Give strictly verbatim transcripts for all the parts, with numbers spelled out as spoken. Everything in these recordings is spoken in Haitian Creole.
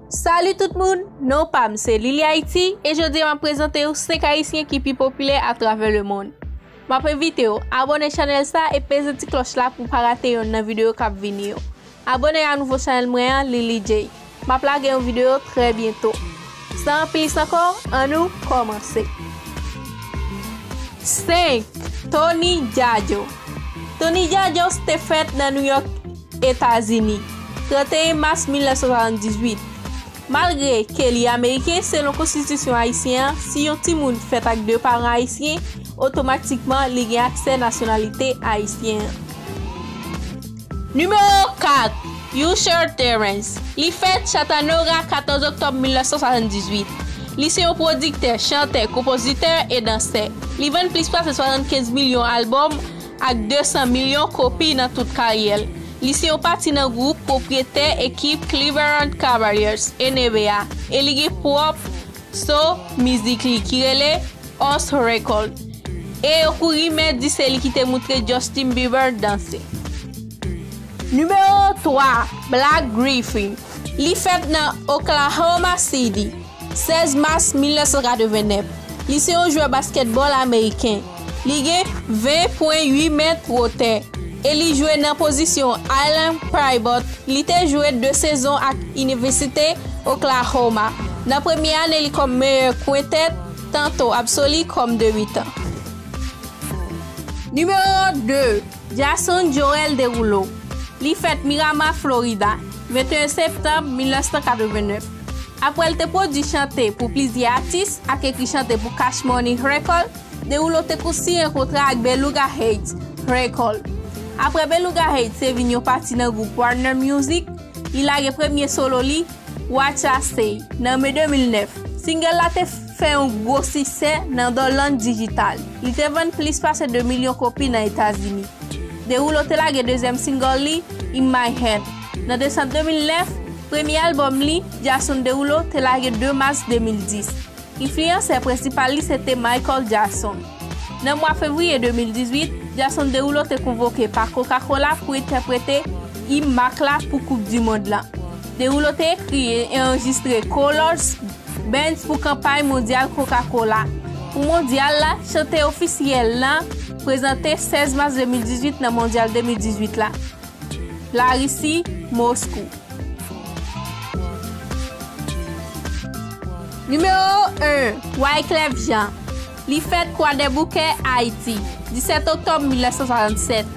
Salut tout moun, non pa m se Lili Haiti e jodi a m ap prezante w senk Ayisyen ki pi popilè atravè lemonn. M ap envite w abòne chanèl sa e peze ti klòch la pou w pa rate yonn nan videyo k ap vini yo. Abòne a nouvo chanèl mwen an, Lili J. M ap lage yon videyo trè byento. San plis ankò, annou kòmanse. Senk, Tony Jajo. Tony Jajo te fèt nan New York, Etazini, trannteyen mas mil nèf san swasanndizuit. Malgre ke li ameriken, selon konstitisyon ayisyen an, si yon timoun fèt ak de paran ayisyen, otomatikman li gen aksè nasyonalite ayisyen an. Nimewo kat, Usher Terrence. Li fèt Chattanooga, katòz oktòb mil nèf san swasanndizuit. Li se yon pwodiktè, chantè, konpozitè e dansè. Li vann plis pase swasannkenz milyon albòm ak de san milyon kopi nan tout karyè l. Li se yon pati nan gwoup pwopriyetè ekip Cleveland Cavaliers, N B A, e li gen pwòp so mizik li ki rele Us Record. E yo kouri men di se li ki te moutre Justin Bieber danse. Nimewo twa, Blake Griffin. Li fèt nan Oklahoma City, sèz mas mil nèf san katrevennèf. Li se yon jwè baskètbòl ameriken. Li gen ven pwen uit mèt wotè e li jwe nan pozisyon island pivot. Li te jwe de sezon ak Inivèsite Oklahoma. Nan premye ane li kòm meyè kwentèt, tanto absoli kòm debitan. Nimewo de, Jason Joel Derulo. Li fèt Miramar, Florida, venteyen septanm mil nèf san katrevennèf. Apre l te pwodui chante pou plizyè atis ak ekri chante pou Cash Money Record, Derulo te konsiyen yon kontra ak Beluga Heights Record. Apre Beluga Heights te vin yon pati nan gwoup Warner Music, li lage premye solo li, What I Say, nan me de mil nèf. Single la te fè yon gwo siksè nan dòlàn dijital. Li te vann plis pase de milyon kopi nan Etazini. Derulo te lage dezyèm single li, In My Hand, nan desanm de mil nèf. Premye albòm li, Jason Derulo, te lage de mas de mil dis. Enfliyansè prensipal li se te Michael Jackson. Nan mwa fevriye de mil dizuit, Jason Derulo te konvoke pa Coca-Cola pou entèprete im mak la pou Koup di Mond la. Derulo te ekri e anrejistre Colors, Bands pou kanpay mondyal Coca-Cola. Pou mondyal la, chante ofisyèl la prezante sèz mas de mil dizuit nan mondyal de mil dizuit la, Larisi, Moskou. Nimewo en, Wyclef Jean. Li fèt Kwadèboukè, Ayiti, disèt oktòb mil nèf san swasannsèt.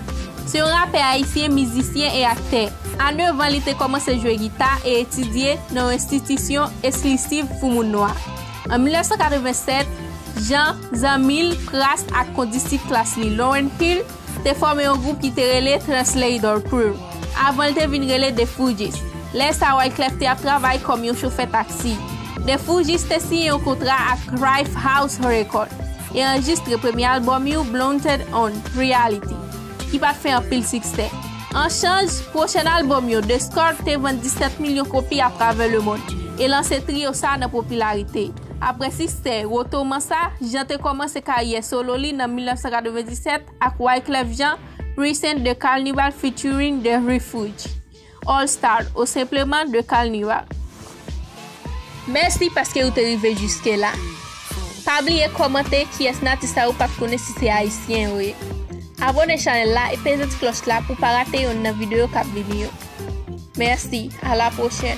Se yon rapè ayisyen, mizisyen e aktè. A nèf an, li te kòmanse jwe gita e etidye nan yon enstitisyon esklisiv pou moun nwa. An mil nèf san katrevennsèt, Jean, zanmi l, klas ak kondisip klas li, Lauryn Hill, te fòme yon gwoup ki te rele Translator Crew, avan l te vin rele The Fugees. Lè sa a, Wyclef te ap travay kòm yon chofè taksi. The Fugees te siyen yon kontra ak Lifehouse Record e anrejistre premye albòm yo, Blunted on Reality, ki pa t fè anpil siksè. An chanj, pwochèn albòm yo, The Score, te vann disèt milyon kopi atravè lemonn e lanse triyo sa a nan popilarite. Apre siksè wotoman sa, Jean te kòmanse karyè solo li nan mil nèf san katrevenndisèt ak Wyclef Jean, Present The Carnival featuring The Refugees, All Star, ou senpleman The Carnival. Mèsi paske ou te rive jiske la. Pa bliye kòmante kiyès nan atis sa ou pa t konnen si se ayisyen yo ye. Abòne chanèl la e peze ti klòch la pou w pa rate yonn nan videyo k ap vini yo. Mèsi, a la pwochèn.